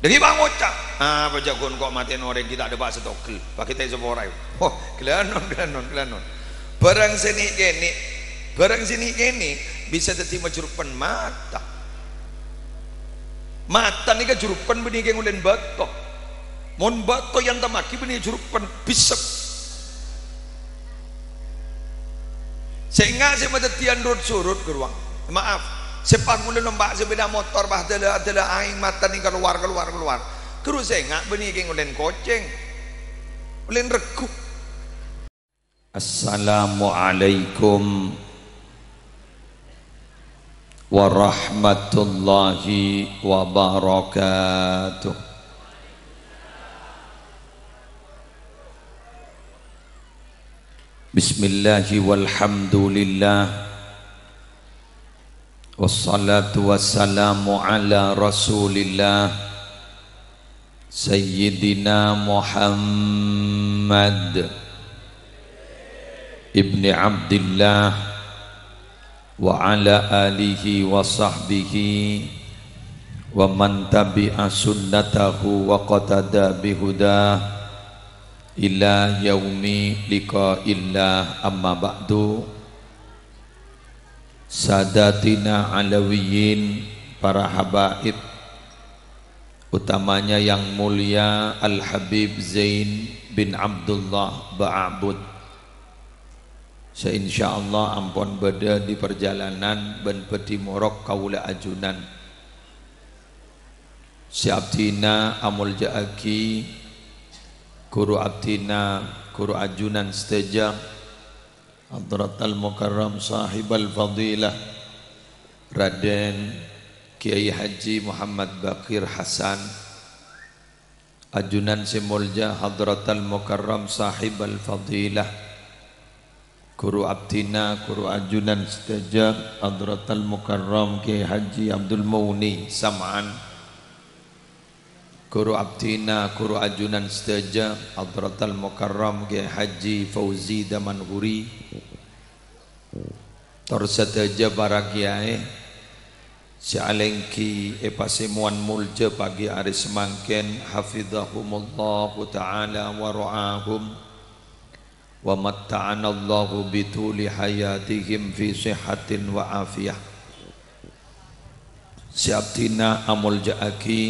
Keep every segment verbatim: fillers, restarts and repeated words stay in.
Dhâggi' pangoca', "Apa jhâ' ghun ko' matè'è orèng ghi' ta' dâpa' sè togel, paghi' ta' èsapora." Oh, ghâlânon, ghâlânon, ghâlânon. Bârâng sè nè'-kènè', bârâng sè nè'-kènè' bisa dhâddhi majhurpen mata. Mata nèka jhurpen bânnè kèng olèn bâto. Mon bâto èantemmaghi bânnè jhurpen, bhisek. Sènga' sè madhâddhiyân rut-surut, ghâruwa. Maaf, sè pas mula nompa' sepeda motor, pas dâlâ-adâlâ aèng mata nèng kalowar, kalowar, kalowar. Ghâruwa sènga' bânnè kèng olèn kocèng. Olèn règhu. Assalamualaikum warahmatullahi wabarakatuh. Bismillahi walhamdulillah. Wassalatu wassalamu ala Rasulillah, Sayyidina Muhammad ibni Abdillah, wa ala alihi wa sahbihi wa man tabi'a sunnatahu wa qatada bihudah ila yaumi liqa'illah, amma ba'du. Sadatina Alawiyyin, para habaib, utamanya yang mulia Al-Habib Zain bin Abdullah Ba'abud, sè insyaallah ampon bâdâ di parjalanan bân bhâdhi morok kaulâ ajunan. Sè abdhina amolja'aghi ghuru abdhina, ghuru ajunan sadhâjâ, Hadratal Mukarram Sahibal Fadilah Raden Kiai Haji Muhammad Baqir Hasan, ajunan sè molja Hadratal Mukarram Sahibal Fadilah, ghuru abdhina, ghuru ajunan sadhâjâ, Hadratal Mukarram Kiai Haji Abdul Mughni Sam'an, ghuru abdhina, ghuru ajunan sadhâjâ, Hadratal Mukarram Kiai Haji Fauzi Damanhuri, tor sadhâjâ para kiai sè alèngghi èpasemowan molja pagi arè samangkèn, hafidhahumullahu ta'ala wa ra'ahum, wa matta'anallahu bituli hayatihim fi sihhatin wa afiyah. Sè abdhina amolja'aghi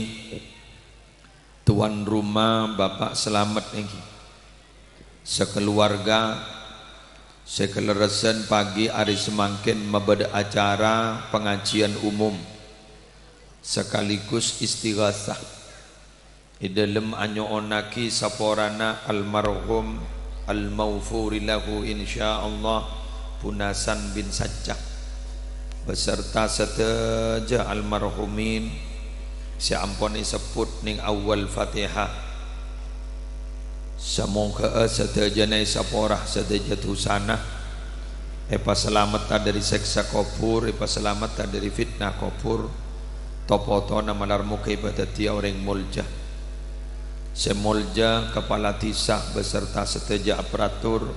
tuan rumah Bapak Slamet èngghi sakaluwarga, sè kalerressan pagi arè samangkèn mabâdâ acara pangajiân umum sekaligus istighasah è dâlem anyo'onnaghi saporana almarhum al-maghfuri lahu insyaallah, Punasan bin Sajjah, beserta sadhâjâ almarhumin sè ampon èsebbhut nèng awwal Fatihah. Samoghâ'â sadhâjâna èsapora sadhâjâ dhusana, èpasalametta dâri sèksa kobhur, èpasalametta dâri fitnah kobhur, to-potona malar moghâ èpadhâddhiyâ orèng molja. Sè molja Kapala Dhisa beserta sadhâjâ aparatur,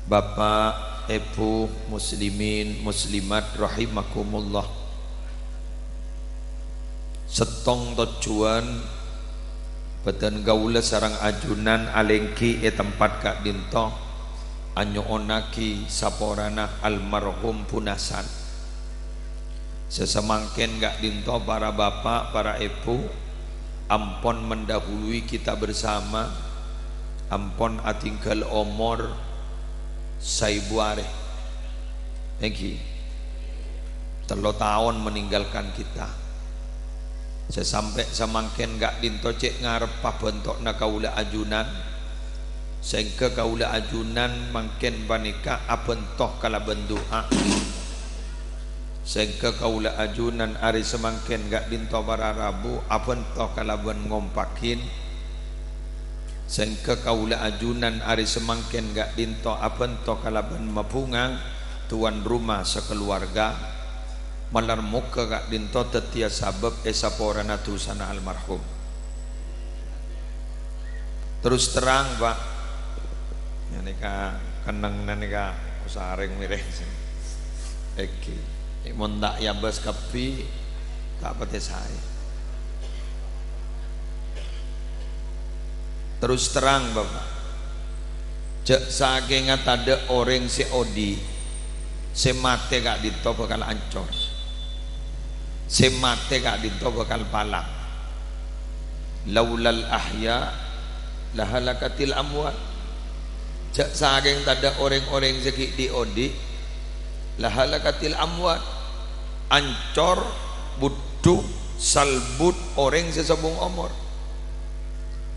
Bapak, Èbhu, muslimin, muslimat rahimakumullah. Sèttong tojjhuwân bâdân kaulâ sareng ajunan alèngghi è tempat ka'dinto, anyo'onnaghi saporana almarhum Punasan. Sè samangkèn ka'dinto para bapa', para èbhu, ampon mendahului kita bersama, ampon atinggal omor saèbu arè. Èngghi, tello taon meninggalkan kita. Sè sampè' samangkèn ka'dinto cè' ngareppa bhânto'na kaulâ ajunan, sèngghâ kaulâ ajunan mangkèn panèka abhânto kalabân du'a. Sèngghâ kaulâ ajunan arè samangkèn ka'dinto para rabu abhânto kalabân ngompaghin. Sèngghâ kaulâ ajunan arè samangkèn ka'dinto abhânto kalabân mabhunga tuan rumah sakaluwarga, malar moghâ ka'dinto dhâddhiyâ sabâb èsaporana dhusana almarhum. Terus terang, Pak. Nèka kennengngan nèka sarèng mèrèng. Èngghi. Mon ta' èabâs kabbhi, ta' patè saè. Terus terang, Bapak, jhâ' sakènga tadâ' orèng sè odi', sè matè ka'dinto bhâkal ancor. Sè matè ka'dinto bhâkal palang. "Laulal ahya lahalakatil amwat." Jhâ' sakèng tadâ' orèng-orèng sè ghi' dhi'-odi', lahalakatil amwat. Ancor, budhu, salbut orèng sè sobung omor.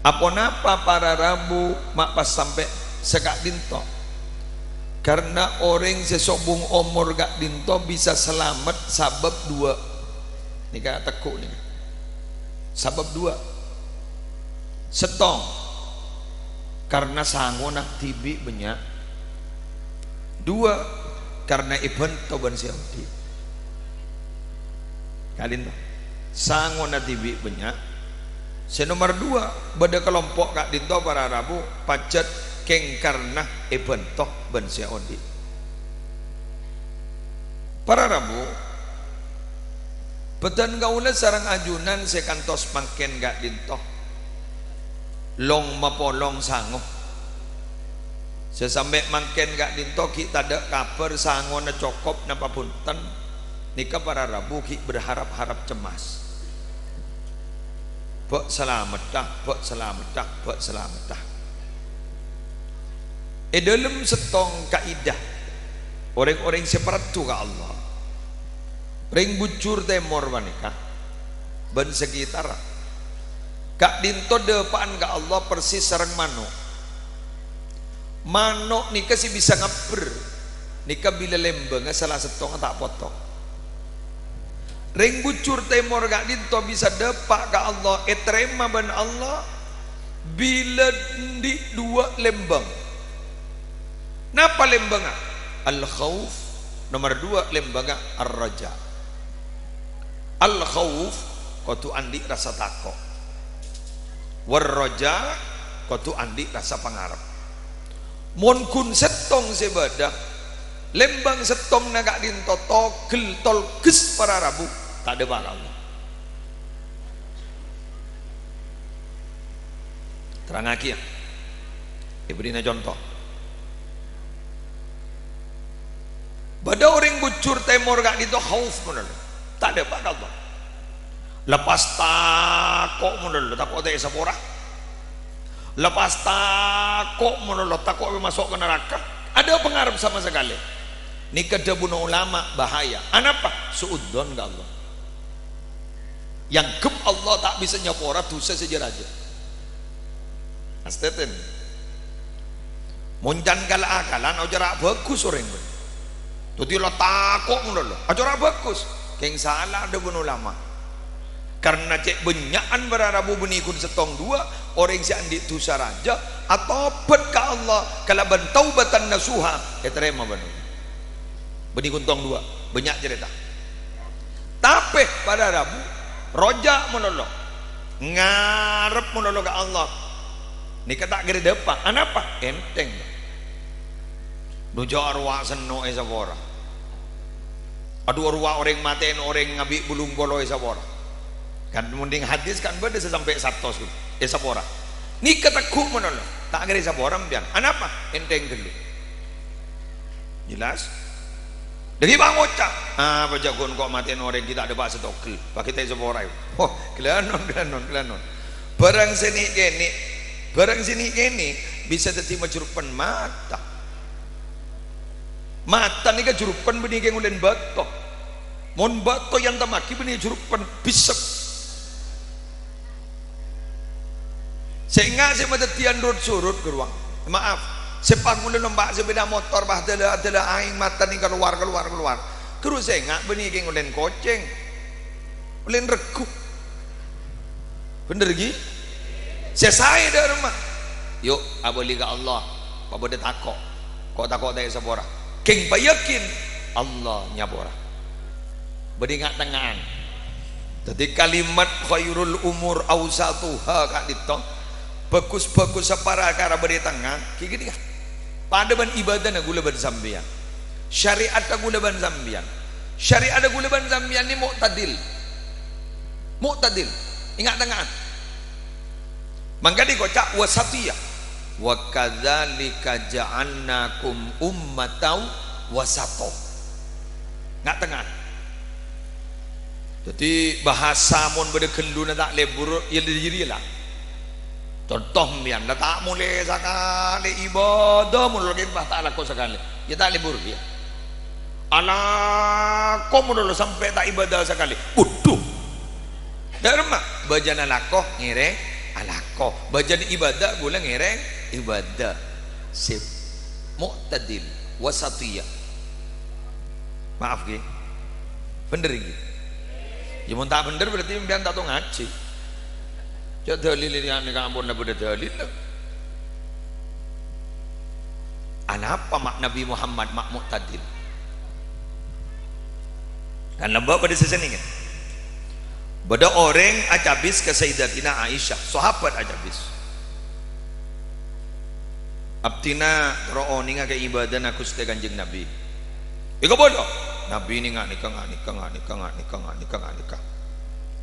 Aponapa para rabu ma' pas sampè' saka'dinto? Karna orèng sè sobung omor ka'dinto bisa salamet sabâb duwâ'. Nèka tegghu' nèka. Sabâb duwâ'. Sèttong, karna sangona dhibi' bânnya'. Duwâ', karna èbhânto bân sè odi'. Ka'dinto. Sangona dhibi' bânnya'. Sè nomer duwâ', bâdâ kalompo' ka'dinto para rabu pajhât kèng karna èbhânto bân sè odi'. Para rabu, bhâdhân kaulâ sareng ajunan sè kantos mangkèn ka'dinto long-mapolong sango. Sè sampè' mangkèn ka'dinto ghi' tadâ' kabhâr sangona cokop napa bhunten, nèka para rabu ghi' berharap-harap cemmas. Bâ' salameddhâ, bâ' salameddhâ, bâ' salameddhâ. È dhâlem sèttong kaidah orèng-orèng sè parlo ka Allah, rèng bujur tèmor panèka bân sakitarra ka'dinto dâpa'an ka Allah persis sareng mano'. Mano' nèka sè bisa ngabbher, nèka bilâ lèmbângnga sala sèttongnga ta' poto. Rèng bujur tèmor ka'dinto bisa dâpa' ka Allah, ètarèma bân Allah, bilâ andi' duwâ' lèmbâng. Napa lèmbângnga? Al-khauf, nomer duwâ' lèmbângnga ar-raja. Al-khauf kodhu andi' rassa tako'. War-raja kodhu andi' rassa pangarep. Mon ghun sèttong sè bâdâ, lèmbâng sèttongnga ka'dinto togel tolghes para rabu, ta' dâpa' ka Allah. Terrangngaghi, yâ. Èbèrri'ana conto. Bâdâ orèng bujur tèmor ka'dinto khauf malolo. Ta' dâpa' ka Allah. Lepas tako' malolo, tako' ta' èsapora. Lepas tako' malolo, tako' maso' ka naraka. Adâ' pangarep sama sakalè. Nèka dhâbuna ulama, bahaya. Anapa? Su'udzon ka Allah. Èangghep Allah ta' bisa nyapora dhusa sè jâ-rajâ. Astèten. Mon can kala-akalan, acara bhâghus orèng bân. Dhâddhi la tako' malolo, acara bhâghus. Kèng sala dhâbuna ulama. Karna cè' bânnya'an para rabu bânnè ghun sèttong duwâ', orèng sè andi' dhusa rajâ, atobhât ka Allah kalabân taubatan nasuha, ètarèma bân Allah. Bânnè ghun tong duwâ', bânnya' carèta. Tapè para rabu, roja malolo, ngarep malolo ka Allah. Nèka ta' kèra dâpa'. Anapa? Ènthèng. Dhu jhâ' rowa senno' èsapora. Adhu, rowa orèng matè'èn orèng ngabi' bâllung polo èsapora. Kan mending hadis kan bâdâ sè sampè' satos, èsapora. Nèka tegghu' malolo. Ta' kèra èsapora sampèyan. Anapa? Ènthèng ghâllu. Jelas? Dhâggi' pangoca', "Ah, pajhât ghun ko' matè'èn orèng ghi' ta' dâpa' sè togel, paghi' ta' èsapora." Oh, ghâlânon, ghâlânon, ghâlânon. Bârâng sè nè'-kènè', bârâng sè nè'-kènè' bisa dhâddhi majrupen mata. Mata nèka jrupen bânnè kèng olèn bâto. Mon bâto èantemmaghi bânnè jrupen, bhisek. Sènga' sè madhâddhiyân rut-surut, ghâruwa. Maaf, sè pas kaulâ nompa' sepeda motor, pas dâlâ-adâlâ aèng mata nèng kalowar, kalowar, kalowar. Ghâruwa sènga' bânnè kèng olèn kocèng. Olèn règgu. Bhender, ghi? Sè saè dâ' remma. Yu', abâli ka Allah. Pabâdâ tako'. Ko' tako' ta' èsapora. Kèng payakin Allah nyapora. Bânnè nga'-tengnga'an. Dhâddhi kalimat khairul umur awsatuha ka'dinto, bhâghus-bhâghussa parakara bânnè tengnga, ghi ghânèka. Padâ bân ibâdâna kaulâ bân sampèyan. Syari'atta kaulâ bân sampèyan. Syari'atta kaulâ bân sampèyan nè mu'tadil. Mu'tadil. È nga'-tengnga'an. Mangkana èkoca' wasatiyah. "Wa kadzalika ja'alnakum ummatan wasata." Nga'-tengnga'. Dhâddhi, bhâsa mon bâdâ ghâlluna ta' lebur, ya dhâri jârèya la. Conto, sampèyan la ta' molè sakalè ibadah, mon la kèng pas ta' alako sakalè, ya ta' lebur kèya. Alako mon la sampè' ta' ibadah sakalè. Waduh. Dâ'remma, bâjâna alako ngèrèng alako. Bâjâna ibadah ghulâ ngèrèng ibadah. Sè mu'tadil, wasatiyah. Maaf, ghi. Bhender, ghi. Ya, mon ta' bhender, berarti sampèyan ta' tao ngajhi. Jhâ' dalil ini anèka ampon la bâdâ dalil. Anapa ma' Nabi Muhammad ma' mu'tadil? Kan lambâ' bâdâ sè sennengnga. Bâdâ orèng acabis ka Sayyidatina Aisyah, sahabat acabis. "Abdhina terro onènga ka ibadana Ghustè Kanjeng Nabi." Èkabâlâ. Nabi nèka, nèka, nèka, nèka, nèka, nèka, nèka.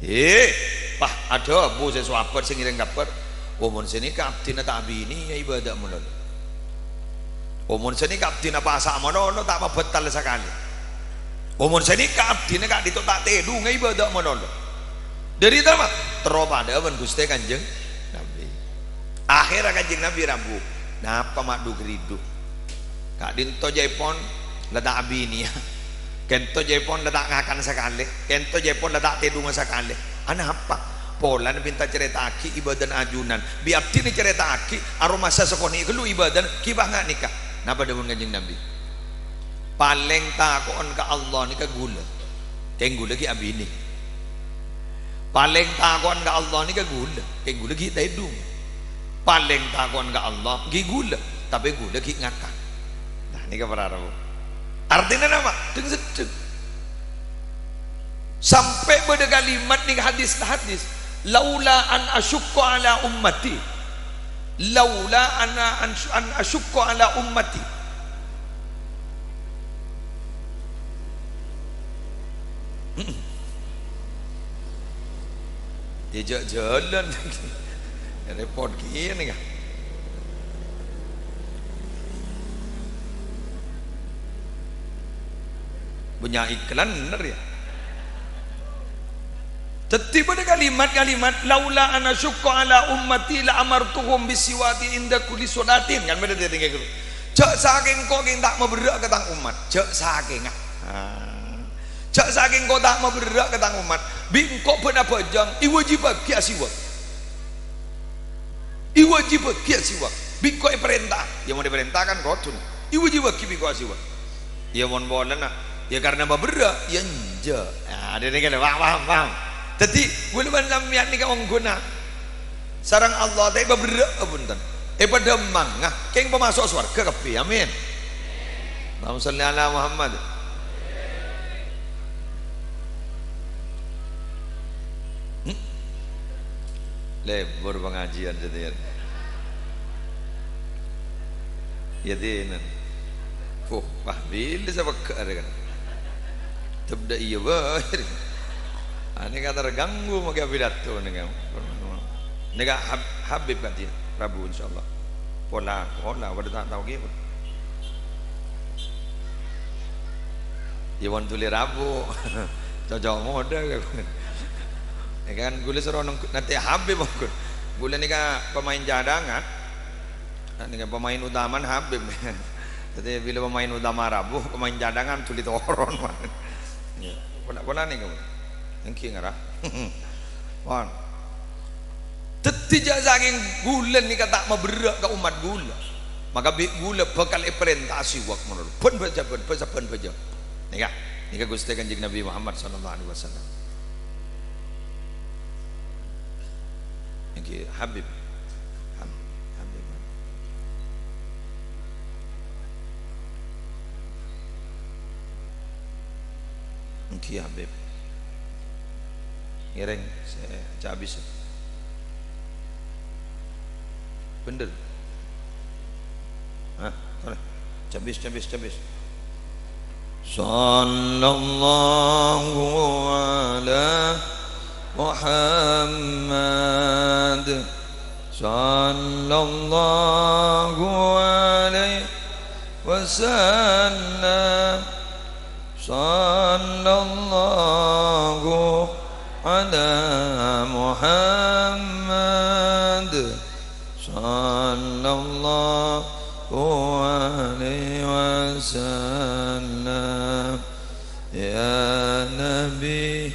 Eh, pas adhâbu sè sahabat sè ngèrèng kabhâr. "Oh, mon sanèka abdhina ta' abinèya ibadah malolo. Oh, mon sanèka abdhina pasa' malolo, ta' mabhâttal sakalè. Oh, mon sanèka abdhina ka'dinto ta' tèdhunga ibadah malolo." Dhâri tama, terro padâ bân Ghustè Kanjeng Nabi. Akhèrra Kanjeng Nabi rabu. Napa ma' dhu-ghâridhu? Ka'dinto jhâ'èpon la ta' abinèya. Kènto jhâ'èpon la ta' ngakan sakalè. Kènto jhâ'èpon la ta' tèdhunga sakalè. Anapa? Polana bhânta carèta'aghi ibadana ajunan. Bi' abdhina carèta'aghi, aromasa sakonè' ghâllu ibadana, ghi' pas nga' nèka. Napa dhâbuna Kanjeng Nabi? "Palèng tako'en ka Allah nèka ghulâ. Kèng ghulâ ghi' abinè. Palèng tako'en ka Allah nèka ghulâ. Kèng ghulâ ghi' tèdhung. Palèng tako'en ka Allah ghi' ghulâ, tapè ghulâ ghi' ngakan." Nah, nèka para rabu. Artèna napa? Dhâng-seddhâng. Sampè' bâdâ kalimat nèng hadis-hadis, "Laula an asyukka ala ummati. Laula ana an, an asyukka ala ummati." Heeh. Diajak jalan. Repot gini, kan? Punya iklan bener, ya? Dhâddhi bâdâ kalimat-kalimat, "Laula ana syukka ala ummati la amartuhum bisiwaki inda kulli sholatin." Kan bâdâ dhâddhi kayak gitu. "Jhâ' sakèng engko' kèng ta' maberrâ' ka tang ommat. Jhâ' sakèngnga." Ah. "Jhâ' sakèng engko' ta' maberrâ' ka tang ommat. Bi' engko' bân abhâjâng èwâjibhâghi asiwak." Èwâjibhâghi asiwak. Bi' engko' èparènta. Ya, mon èparènta kan kodhuna. Èwâjibhâghi bi' engko' asiwak. Ya, mon polana, ya, karena maberrâ', ya, enjâ'. Nah, dhâddhi kan, paham, paham, paham. Dhâddhi, ghulâ bân sampèyan nèka ongguna sareng Allah, ta' èpaberrâ', bhunten. Èpadâmmangnga, kèng pamaso' sowarghâ kabbhi. Amin. Allahumma shalli ala Muhammad. Hmm? Lebur pangajiân jâdiyân. Ya, dinah. Puh, wah, bilâ sapegghâ' arè kan. Tep dâ' iyâ bhâi. Anè ka terganggu makè pidato nèka. Nèka Hab-, Habib kan, rabu, insyaallah. Pola, pola, padâ ta' tao kèya. Ya, mon dhuli rabu. Cocok modâ, kan. Ya kan, ghulâ soro neng-, nanti Habib, kan. Ghulâ nèka pemain cadangan. Nah, nèka pemain utamana Habib. Dhâddhi, bilâ pemain utama rabu, pemain cadangan dhuli toron, man. Ya. Pola-pola nèka, man. Èngghi ngara. Pon. Dhâddhi jhâ' sakèng ghulâ nèka ta' maberrâ' ka ommat ghulâ. Maka bi' ghulâ bhâkal èparènta asiwak malolo. Bân bhâjâ, bân bhâjâ, bân bhâjâ. Nèka, nèka Ghustè Kanjeng Nabi Muhammad sallallahu alaihi wasallam. Èngghi, Habib. Hab-, Habib. Èngghi, Habib. Ngèrèng sè cabis. Bhender. Hah? Torè. Cabis, cabis, cabis. Sallallahu ala Muhammad. Sallallahu alaihi wasallam. Sallallahu ala Muhammad. Sallallahu alaihi wasallam. Ya Nabi.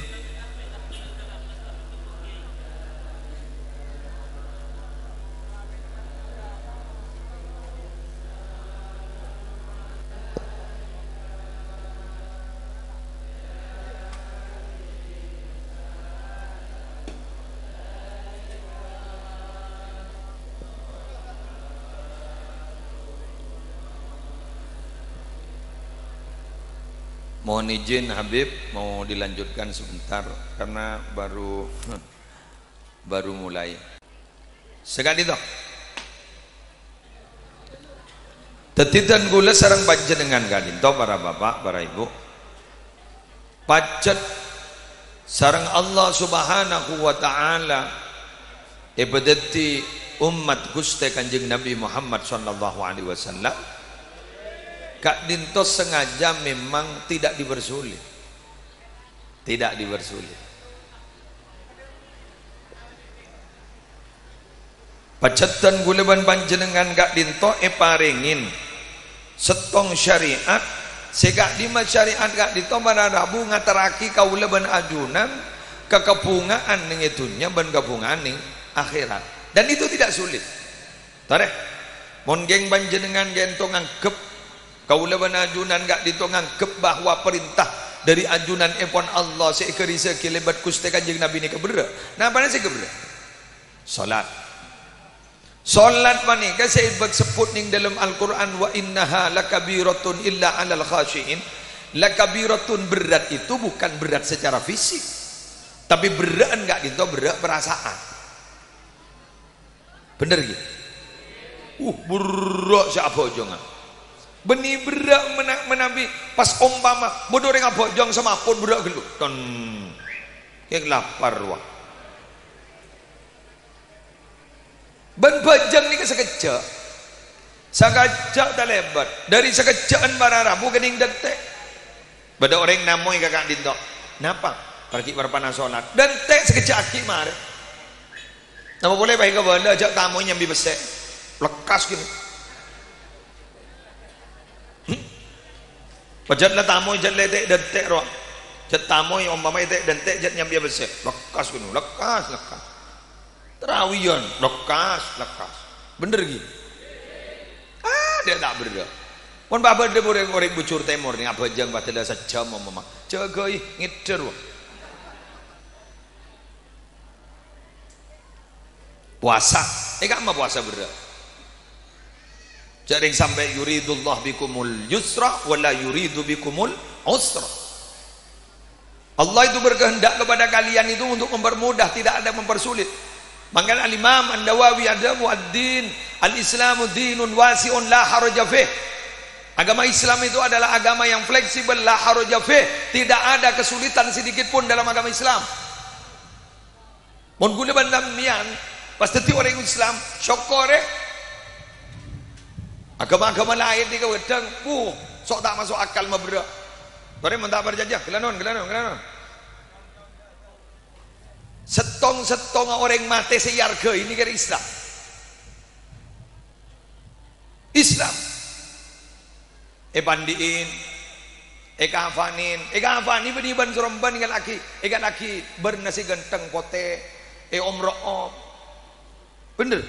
Mohon izin Habib, mau dilanjutkan sebentar karena baru, baru mulai. Saka'dinto. Dhâddhi dân kaulâ sareng panjhennengngan ka'dinto, para bapa', para ibu, pajhât sareng Allah Subhanahu wa Ta'ala èpadhâddhi ommat Ghustè Kanjeng Nabi Muhammad sallallahu alaihi wasallam, ka'dinto sengaja memang tidak dipersulit. Tidak dipersulit. Pajhât dân kaulâ bân panjhennengngan ka'dinto èparèngè sèttong syariat, sè ka'dimma syariat ka'dinto mara rabu ngaterraghi kaulâ bân ajunan ka kabhungaan neng è dhunnya bân kabhungaan neng akhèrat. Dan itu tidak sulit. Torè, mon kèng panjhennengngan ka'dinto nganggep kaulâ bân ajunan ka'dinto nganggep bahwa parènta dhâri ajunanèpon Allah sè èkarèsaghi lèbât Ghustè Kanjeng Nabi nèka berrâ'. Napana sè berrâ'? Salat. Salat panèka sè èbâ-, sebbhut neng dâlem Al-Qur'an, "Wa innaha lakabiratun illa 'alal khasyi'in." Lakabiratun, berat itu bukan berat secara fisik, tapi berrâ'ân ka'dinto berrâ' parasaan. Bhender, ghi? Uh, berrâ' sè abhâjângan. Bânnè berrâ' mena-, manabi pas ompama bâdâ orèng abhâjâng samapon berrâ' ghâllu. Ton. Kèng lapar, wa. Bân bhâjâng nèka sakejjhâ'. Sakejjhâ' talèbât. Dhâri sakejjhâ'ân para rabu kennèng dântè'. Bâdâ orèng namoy ka ka'dinto. Napa? Parghi' parpana salat. Dântè' sakejjhâ' aghi' marè. Napa polè pas èkabâlâ jhâ' tamoy nyambi pèssè. Lekkas ghi. Hmm? Pajhât la tamoy jhât la ètè' dântè' rowa. Jhât tamoy ompama ètè' dântè' jhât nyambi pèssè. Lekkas ghi, lekkas, lekkas. Tarawiyan, lekkas, lekkas. Bhender, ghi? Ah, dâ' ta' berrâ'. Mon bâbâ dâ' orèng-orèng Bujur Tèmor nè, abhâjâng padâ la sajjhâm, ompama. Jâgâi, ngèddhâr, wa. Powasa. È ka'emma powasa berrâ'? Jhâ' rèng sampè', "Yuridullahu bikumul yusra wa la yuridu bikumul usra." Allah itu berkehendak kepada kalian itu untuk mempermudah, tidak ada mempersulit. Mangkana Al-Imam An-Nawawi adhâbu, "Ad-din, al-Islamu dinun wasi'un la haraja fih." Agama Islam itu adalah agama yang fleksibel, la haraja fih. Tidak ada kesulitan sedikit pun dalam agama Islam. Mon kaulâ bân sampèyan pas dhâddhi orèng Islam, sokkorè. Agama-agama laèn nèka kadhâng, wuh, sok ta' maso' akal maberrâ'. Torè mon ta' parcajâ, ghâlânon, ghâlânon, ghâlânon. Sèttong-sèttongnga orèng matè sè èarghâi nèka Islam. Islam. Èpandi'in, èkafanèn, èkafanè bânnè bân-sorombân èngghâllaghi, èngghâllaghi bârna sè ghântheng potè, èomro'om. Bhender?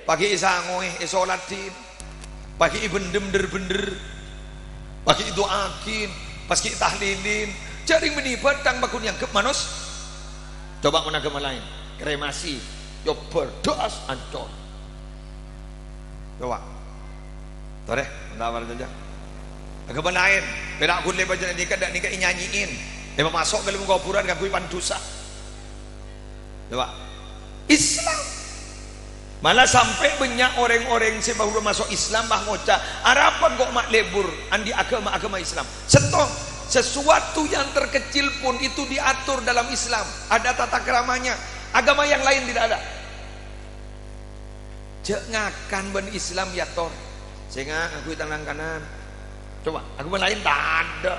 Paghi' èsangowè, èsoladdhin. Paghi' èbhendhem dhâr-bhendher. Paghi' èdu'aaghin, paghi' ètahlilin. Jhâ' rèng bânnè bhâthang pagghun èangghep manos-, Coba mon agama laèn, kremasi, nyobbar, das, ancor. Coba. Torè, mon ta' parcajâ. Agama laèn, pèra' ghulâ panjhennengngan nèka, dâ' nèka ènyanyi'in. Èpamaso' ka dâlem kobhurân kaangghuy pandusa. Coba. Islam. Malah sampè' bânnya' orèng-orèng sè bhuru maso' Islam, bâh, ngoca', "Arapa engko' ma' lebur andi' agama-agama Islam?" Sèttong, sesuatu yang terkecil pun itu diatur dalam Islam. Ada tata keramanya. Agama yang lain tidak ada. Jhâ' ngakan bân Islam, yâ, Tor. Sènga' ngangghuy tangan kanan. Coba, ngangghuy laèn tadâ'.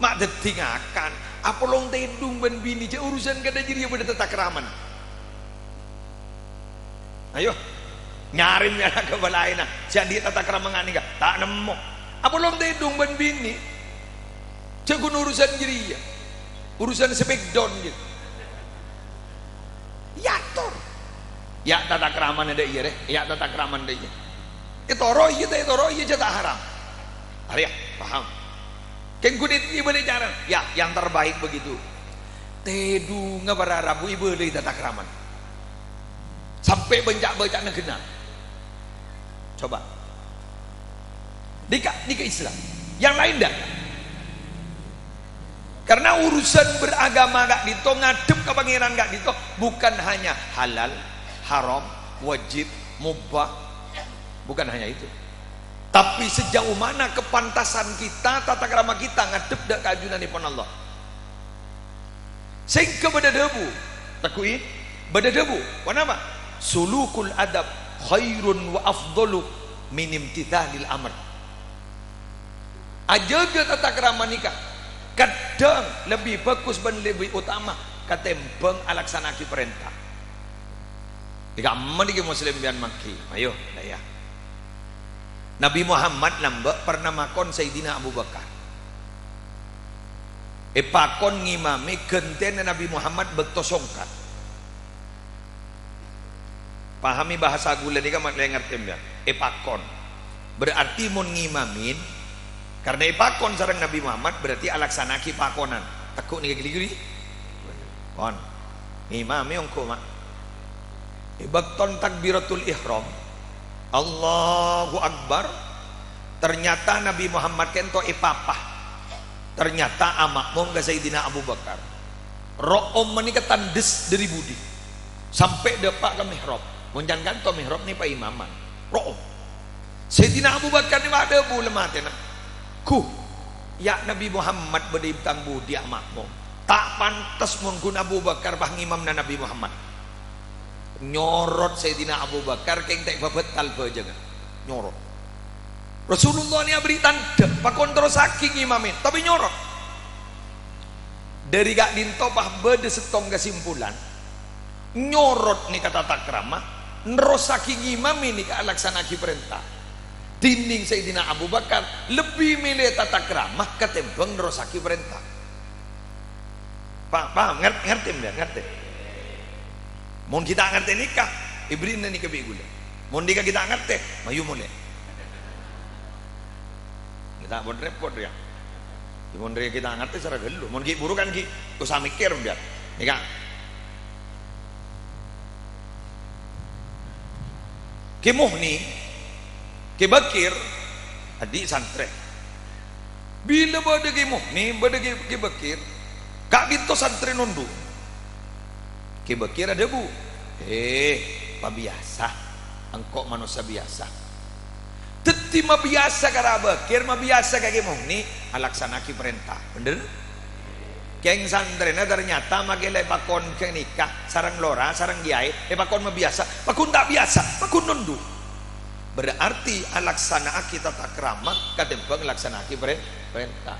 Ma' dhâddhi ngakan. Apolong tèdung bân binè, jhâ' urusan kadhâ' jârèya bâdâ tatakrama. Ayo. Nyarè mèyara ka bâlâèna. Jhâ' andi' tatakrama nga' nèka. Ta' nemmo. Apolong tèdung bân binè. Jhâ' ghun urusan jârèya. Urusan speak down, jhâ'. Èyator. Yâ, tatakrama dâ' iyâ, rè. Yâ, tatakrama dâ' iyâ. Ètoro' iyâ, ta' ètoro' iyâ, jhâ' ta' haram. Arèya, paham? Kèng ghun èbâli cara. Yâ, yang terbaik begitu. Tèdungnga para rabu èbâlâi tatakrama. Sampè' bânca'-bânca'na ghennal. Coba. Nèka, nèka Islam. Yang lain ndak. Karena urusan beragama ka'dinto, ngadhep ka Pangèran ka'dinto, bukan hanya halal, haram, wajib, mubah. Bukan hanya itu. Tapi sejauh mana kepantasan kita, tata krama kita ngadhep dâ' ka ajunanèpon Allah. Sèngghâ bâdâ dhâbu, tegghu'i, bâdâ dhâbu, ponapa? "Sulukul adab khairun wa afdalu min imtithalil amr." Ajâgâ tata krama nèka kadhâng lebbi bhâghus bân lebbi utama katèmbhâng alaksana'aghi parènta. Nèka amma nèka Muslim bân maghi. Ayo, dâ' iyâ. Nabi Muhammad lambâ' pernah makon Sayyidina Abu Bakar. Èpakon ngimami ghântèna Nabi Muhammad bâkto songkan. Pahami bahasa ghulâ nèka, ma' lè ngartè, yâ. Èpakon. Berarti mon ngimamin, karena èpakon sareng Nabi Muhammad, berarti alaksana'aghi pakonan. Tegghu' nèka ghi-, ghi-, pon. Ngimami ongghu, ma'. È bâkto takbiratul ihram, Allahu Akbar, ternyata Nabi Muhammad kènto èpapa. Ternyata ama'mom ka Sayyidina Abu Bakar. Ro'om panèka tandhes dâri budi. Sampè' dâpa' ka mihrab. Mon can kanto mihrab nè paimaman. Ro'om. Sayyidina Abu Bakar nè ma' dhâbu lem-atèna. Ghu, yâ Nabi Muhammad bâdâ è tang budi ama'mom. Ta' pantes mon ghun Abu Bakar pas ngimamna Nabi Muhammad. Nyorot Sayyidina Abu Bakar kèng ta' èbhâbhâttal bhâjângnga. Nyorot. Rasulullah nè aberri' tandhâ, pakon terrossaghi ngimami, tapè nyorot. Dâri ka'dinto pas bâdâ sèttong kasimpulan, nyorot nèka tata krama, nerrossaghi ngimami nèka alaksana'aghi parènta. Dhinèng Sayyidina Abu Bakar lebbi mèlè tata krama katèmbhâng nerrossaghi parènta. Pa-, paham? Nger-, ngartè, mbiyan? Ngartè? Mon ghi' ta' ngartè nèka, èbherri'na nèka bi' ghulâ. Mon nèka ghi' ta' ngartè, mayu molè. Ghi' ta' pon-repot, yâ. Mon rèya ghi' ta' ngartè, sara ghâllu. Mon ghi' buru kan ghi' osa mèkkèr, mbiyan. Nèka. Kè Muhni, Kè Bakir, andi' santrè. Bilâ bâdâ Kè Muhni, bâdâ Kè, Kè Bakir, ka'dinto santrè nondhu'. Kè Bakir adhâbu, "He, pabiyasa, engko' manossa biyasa." Dhâddhi mabiyasa ka Ra Bakir, mabiyasa ka Kè Muhni, alaksana'aghi parènta. Bhender? Kèng santrèna ternyata makè la èpakon ghânèka sareng lora, sareng kèyaè, èpakon mabiyasa, pagghun ta' biyasa, pagghun nondhu'. Berarti alaksana'aghi tata krama katèmbhâng alaksana'aghi parè-, parènta.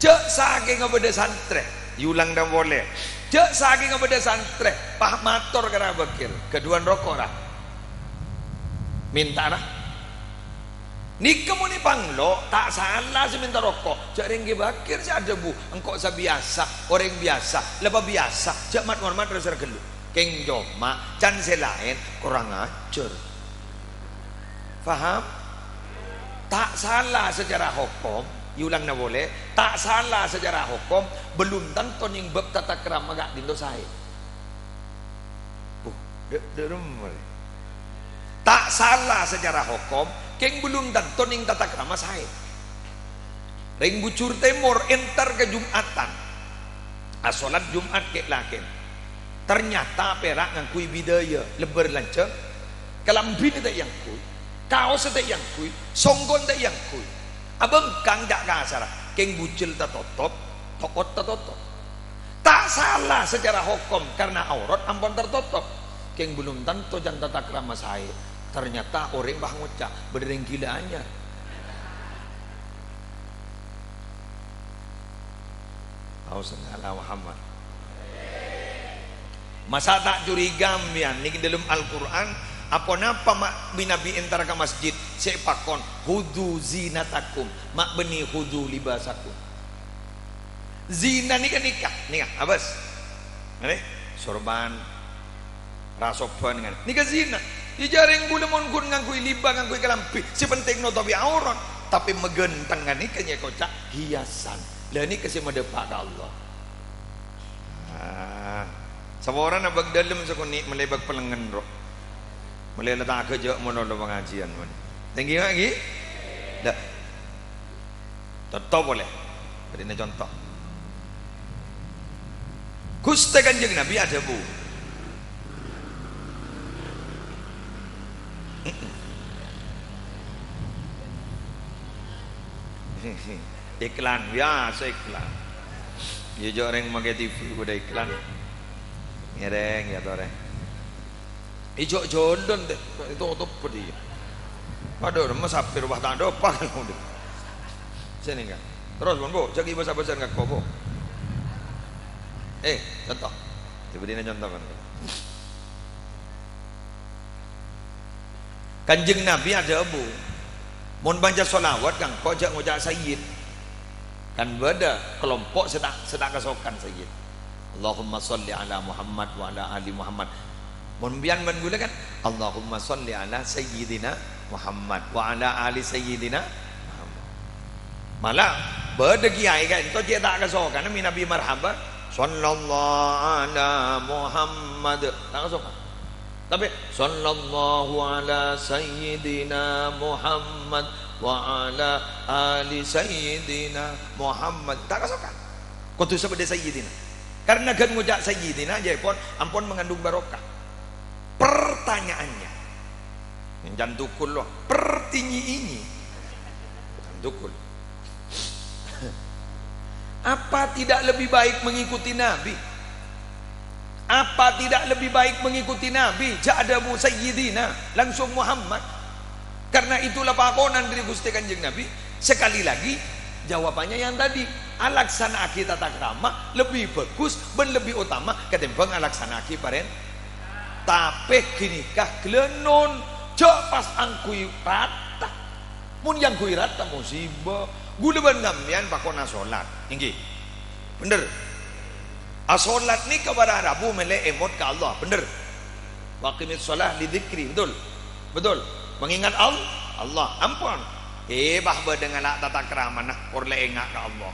Jhâ' sakènga bâdâ santrè, èyulang dâ' polè. Jhâ' sakènga bâdâ santrè, pas mator ka Ra Bakir, "Ghâdhuwân roko', Ra?" "Mènta, Ra." Nèka mon èpanglo', ta' sala sè mènta roko'. Jhâ' rèng Kè Bakir sè adhâbu, "Engko' sabiyasa, orèng biyasa, la pabiyasa, jhâ' mat-ngormat ra sara ghâllu." Kèng coma, can sè laèn, korang ajhâr. Paham? Ta' sala secara hokom, èyulang dâ' polè, ta' sala secara hokom, bellum tanto nèng bab tata krama ka'dinto saè. Buh, dâ', dâ' remma rè. Ta' sala secara hokom, kèng bellum tanto nèng tata krama saè. Rèng Bujur Tèmor entar ka Jum'atan. Asolat Jum'at kè'-lakèn. Ternyata pèra' ngangghuy bidâjâ, lebbâr lanjhâng. Kalambhina ta' èangghuy, kaossa ta' èangghuy, songkona ta' èangghuy. Abhângkang jhâ' kasarra, kèng bujel tatotop, to'ot tatotop. Ta' sala secara hokom karena aurat ampon tertotop. Sè belum tanto can tatakrama saè, ternyata orèng pas ngoca', "Bâdâ rèng ghilâ anyar." Allahumma shalli ala Muhammad. Masa' ta' curiga sampèyan, nèka dâlem Al-Qur'an, aponapa ma' bi-, Nabi entara ka masjid, sè èpakon, "Khudzu zinatakum," ma' bânnè, "Khudzu libasakum." Zina nèka, nèka, nèka, abâs. Ngghi, sorban, rasoban, nèka. Nèka zina. Iyâ, jhâ' rèng bulâ mon ghun ngangghuy libâs, ngangghuy kalambhi, sè pentèng notobhi aurat. Tapè maghânteng nèka nyè koca' hiasan. Lah nèka sè madâpa' ka Allah. Ah. Saporana bâk dâlem sakonè' mellè bâk pèlengngen, ro. Mellè la ta' ghâjâ' mon la pangajiân, mon. Tèngghi, Mak, ghi? Dah. Conto polè. Bâdâna conto. Ghustè Kanjeng Nabi adhâbu. Iklan, biyasa iklan. Iyâ, jhâ' rèng makè T V bâdâ iklan. Ngèrèng, yâ, torè. Ijâ jhâlân, tè. Ètotop bâdâ, iyâ. Padâ remma sapè rowa ta' dâpa'. Sènèka. Terros, mon, Bu, jhâ' ghi' bâsa-bâsân ka engko', Bu. Eh, conto. Coba dina conto, kan. Kanjeng Nabi adhâbu, "Mon maca sholawat ka engko' jhâ' ngoca' sayyid." Kan bâdâ kalompo' sè ta', sè ta' kasokan sayyid. "Allahumma sholli ala Muhammad wa ala ali Muhammad." Mon biyan bân ghulâ kan, "Allahumma sholli ala sayyidina Muhammad wa ala ali sayyidina Muhammad." Mala bâdâ kiyaè ka'dinto cè' ta' kasokan mènabi marhaba, "Shallallahu ala Muhammad." Ta' kasokan. Tapè, "Shallallahu ala sayyidina Muhammad wa ala ali sayyidina Muhammad." Ta' kasokan. Kodhu sabâdâ sayyidina. Karena ghân ngoca' sayyidina, jhâ' pon, ampon mengandung barokah. Pertanyaannya, can tukul lo, pertinyi-inyi. Can tukul. Apa tidak lebih baik mengikuti Nabi? Apa tidak lebih baik mengikuti Nabi? Jhâ' adhâbu Sayyidina, langsung Muhammad. Karena itulah pakonan dâri Ghustè Kanjeng Nabi. Sekali lagi, jawabannya yang tadi. Alaksana'aghi tata krama lebih bagus bân lebih utama ketimbang alaksana'aghi parèn-, tapè ghânèka ghâlânon, jhâ' pas angghuy rata. Mon èyangghuy rata, musibah. Ghulâ bân sampèyan pakon asholat. Èngghi. Bhender. Asholat nèka para rabu mèlè èmot ka Allah. Bhender. "Wa aqimis sholah li dzikri." Betul? Betul. Mengingat Al-, Allah. Ampon. Eh, bâh bâdâ ngala' tata kramana, por la enga' ka Allah.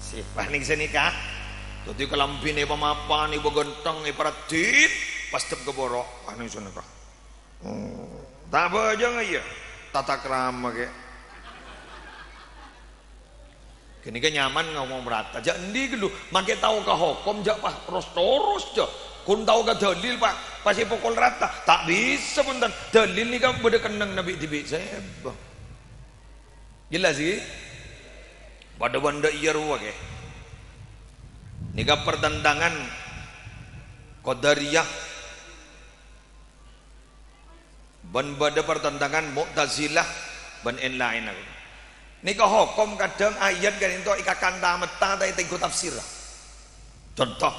Sè, bâh nèng sè nèka. Dhâddhi kalambhina èpamapan, èpaghânteng, èpareddhit, pas dhep ka boro'. Bâh nèng sè nèka. Oh, ta' bâjâng, iyâ. Tata krama, kè. Ghânèka nyaman ngomong rata. Jhâ' endi ghâllu, makè tao ka hokom, jhâ' pas ros-toros, jhâ'. Ghun tao ka dalil, pas, pas èpokol rata. Ta' bisa, bhunten. Dalil nèka bâdâ kennengnganna bi'-dhibi'. Sèbâ. Jelas, ghi? Padâ bân dâ' iyâ rowa, kè. Nèka pertentangan Qadariyah bân bâdâ pertentangan Mu'tazilah bân èn-laènna. Nèka hokom kadhâng ayat ka'dinto èkakan tametta ta' ètengghu tafsir. Conto,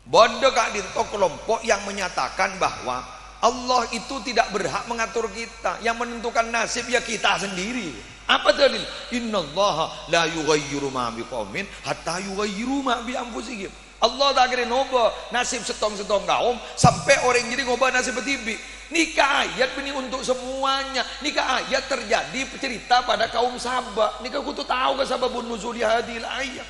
bâdâ ka'dinto kelompok yang menyatakan bahwa Allah itu tidak berhak mengatur kita, yang menentukan nasib ya kita sendiri. Apa dalil? "Innallaha la yughayyiru ma biqaumin hatta yughayyiru ma bi anfusihim." Allah ta' kèra ngobâ nasib sèttong-sèttong kaum sampè' orèng jârèya ngobâ nasib dhibi'. Nèka ayat bânnè untuk semuanya. Nèka ayat terjadi cerita pada kaum Saba. Nèka kodhu tao ka sababun nuzuli hadhil ayat.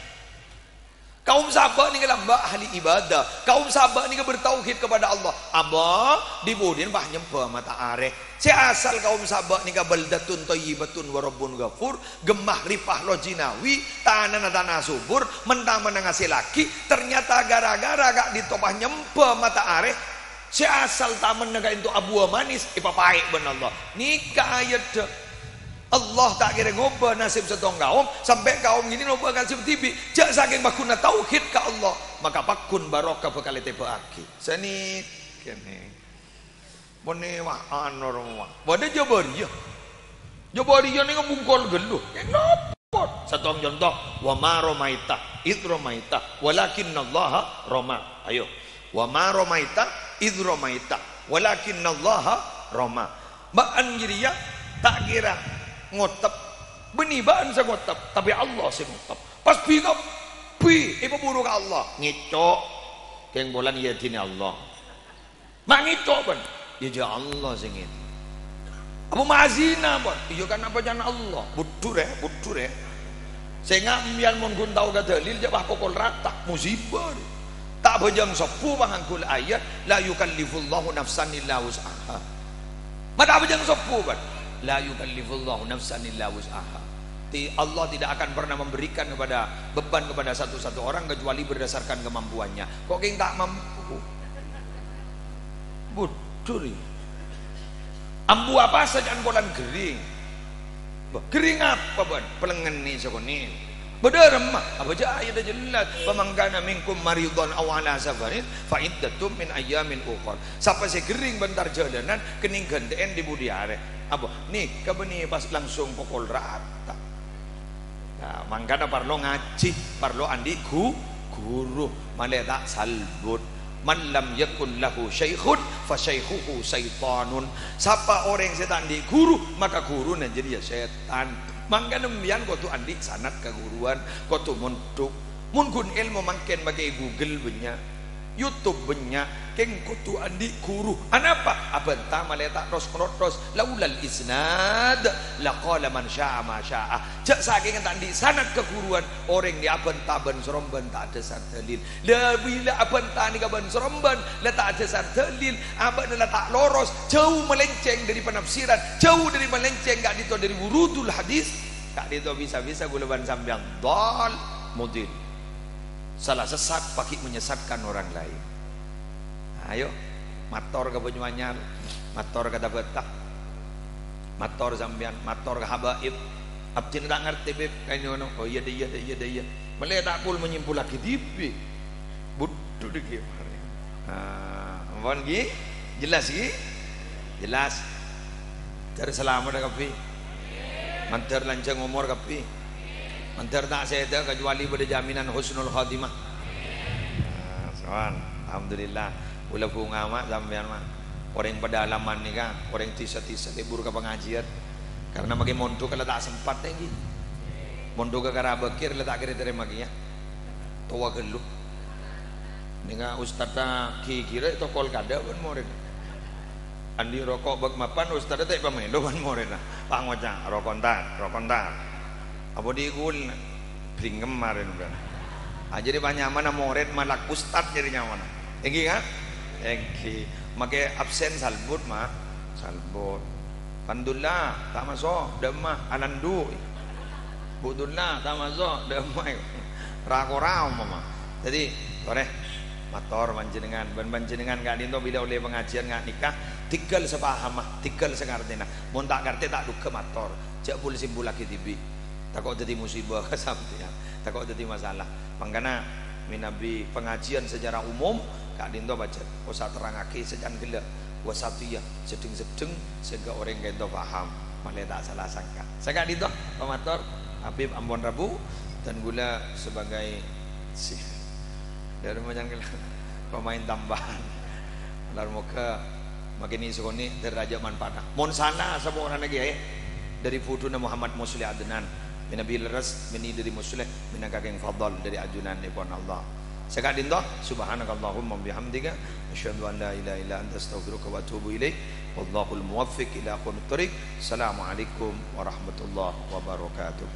Kaum Saba nèka lambâ' ahli ibadah. Kaum Saba nèka bertauhid kepada Allah. Abâ, dhi-budhina pas nyembâ mata arè. Sè asal kaum Saba nèka baldatun thayyibatun wa rabbun ghafur, Gemah Rifah Lojinawi, tanana tana subur, men-tamana ngasèllaghi, ternyata gara-gara ka'dinto pas nyembâ mata arè, sè asal tamenna ka'dinto abuwâ manis, èpapaè' bân Allah. Nèka ayaddhâ. Allah ta' kèra ngobâ nasib sèttong kaum, sampè' kaum ghini ngobâ nasib dhibi'. Jhâ' sakèng bhâghusna tauhid ka Allah. maka paggun barokah bhâkal ètèbâ'aghi. Sanèka kènè'. Mon è wah, anu, rowa. Bâdâ Jabariya. Jabariya nèka bungkol ghâllu. Kèng nopot. Sèttong conto, "Wa ma ramaita idz ramaita, walakinnallaha rama." Ayo. "Wa ma ramaita idz ramaita, walakinnallaha rama." Bâ'ân jârèya ta' kèra ngottep, bânnè bâ'ân sè ngottep, tapè Allah sè ngottep. Pas bi-, ngabbi èpaburu ka Allah, ngèco'. Kèng polana èyadhinè Allah. Ma' ngèco', bân. Iyâ, jâ' Allah sè ngèco'. Apa ma' azina, bân? Iyâ, kan apa jâna Allah. Budhu rè, budhu rè. Sènga' empèyan mon ghun tao ka dalil, jâ' wah pokol rata. Musibah rè. Ta' bhâjâng sobbhu pangangghul ayat, "La yukallifullahu nafsan illa wus'aha." Ma' ta' bhâjâng sobbhu, bân. "La yukallifullahu nafsan illa wus'aha." Ti-, Allah tidak akan pernah memberikan kepada, beban kepada satu-satu orang kecuali berdasarkan kemampuannya. Kok kèng ta' mampu? Budhu rè. Ambu apa sajân polana ghering. Bâh, ghering apa, bân? Palèngnga nè' sakonè'. Bâdâ remma. Apa jâ' ayat jelas. "Faman kana minkum maridhan aw ala safarin fa iddatum min ayyamin ukhar." Sapa sè ghering bân èntar jhâlânan, kennèng ghântè'è è budi arè. Apa? Nèka bânnè pas langsung pokol rata. Nah, mangkana parlo ngajhi, parlo andi' gu-, ghuru, malè ta' salbut. "Man lam yakun lahu syaikhun, fa syaikhuhu syaitanun." Sapa orèng sè ta' andi' ghuru, maka ghuruna jârèya sètan. Mangkana empèyan kodhu andi' sanad kaguruan, kodhu mondhuk. Mon ghun èlmo mangkèn makè Google bânnya'. YouTube bânnya', kèng kodhu andi' ghuru. Anapa? Abânta malè ta' ros-ngrotos. "Laulal isnad, laqala man sya'a ma sya'a." Jâ' sakènga ta' andi' sanad kaguruan, orèng nè abânta bân-sorombân ta' adhâsar dalil. La bilâ abânta nèka bân-sorombân la ta' adhâsar dalil, abâ'na la ta' loros, jhâu melenceng dâri panafsiran, jhâu dâri melenceng ka'dinto dâri wurudul hadis, ka'dinto bisa-bisa ghulâ bân sampèyan dhal mudhil. Salah sesat paghi' menyesatkan orang lain. Ayo, mator ka Banyuanyar, mator ka Tabata, mator sampèyan, mator ka habaib. Abdhina ta' ngartè, Bib, ka'dinto. Oh, iyâ, dâ, iyâ, dâ, iyâ, dâ, iyâ. Malè ta' pol-, manyimpullaghi dhibi'. Budhu dhâggi'. Nah, ampon, ghi? Jelas, ghi? Jelas. Mandhâr salamet kabbhi. Mandhâr lanjhâng omor kabbhi. Mandhâr ta' sèdhâ kecuali bâdâ jaminan husnul khotimah. Nah, sowan. Alhamdulillah. Kaulâ bhunga, Ma', sampèyan, Ma'. Orèng pedalaman nèka, orèng dhisa-dhisa lebur ka pangajiân. Karena makè mondhuk la ta' sempat, ènggi. Mondhuk ka Karabakir la ta' kèra tarèma kèya. Towa ghâllu. Nèka ustadda ghighirâ tokol kadâ' bân morèd. Andi' roko' bâk mapan, ustadda ta' èpamèlo bân morèdda. Pas ngoca', "Roko' entar, roko' entar." Apa dhi' ghulâ? Bringkem marèn, bân. Ah, jârèya pas nyamana morèd malak ustad jârèya nyamana. Ènggi, kan? Ènggi. Makè absen salbut, Ma'. Salbut. Pandulla, ta' maso', dâ' emma', alandu'. Budulla, ta' maso', dâ' emma'. Ra-kora, umpama. Dhâddhi, torè, mator panjhennengngan. Bân panjhennengngan ka'dinto bilâ ollè pangajiân nga' nèka, tèngghâl sè pahama, tèngghâl sè ngartèna. Mon ta' ngartè, ta' dhugghâ mator. Jhâ' pol-, simpullaghi dhibi'. Tako' dhâddhi musibah ka sampèyan. Tako' dhâddhi masalah. Mangkana, mènabi pangajiân secara umum, ka'dinto pajhât. Osa terrangaghi sè can ghellâ'. Wasatiyah, sedheng-sedheng, sehingga orèng ka'dinto paham. Malè ta' sala sangka. Saka'dinto, pamator, Habib ampon rabu, dan ghulâ sebagai si-, dâri macan ghellâ', pemain tambahan. Lan moghâ makè nè-, sakonè' dâri rajâ manfaatna. Mon sala saporana kèyaè, dâri budhuna Muhammad Musleh Adnan. Mènabi lerres, mènabi dâri Musleh, mènabi kakèng fadl dâri ajunannèpon Allah. Saka'dinto, subhanakallahumma wa bihamdika, asyhadu an la ilaha illa anta, astaghfiruka wa atubu ilaik. Wallahul muwaffiq ila aqwamit thoriq. Assalamualaikum warahmatullahi wabarakatuh.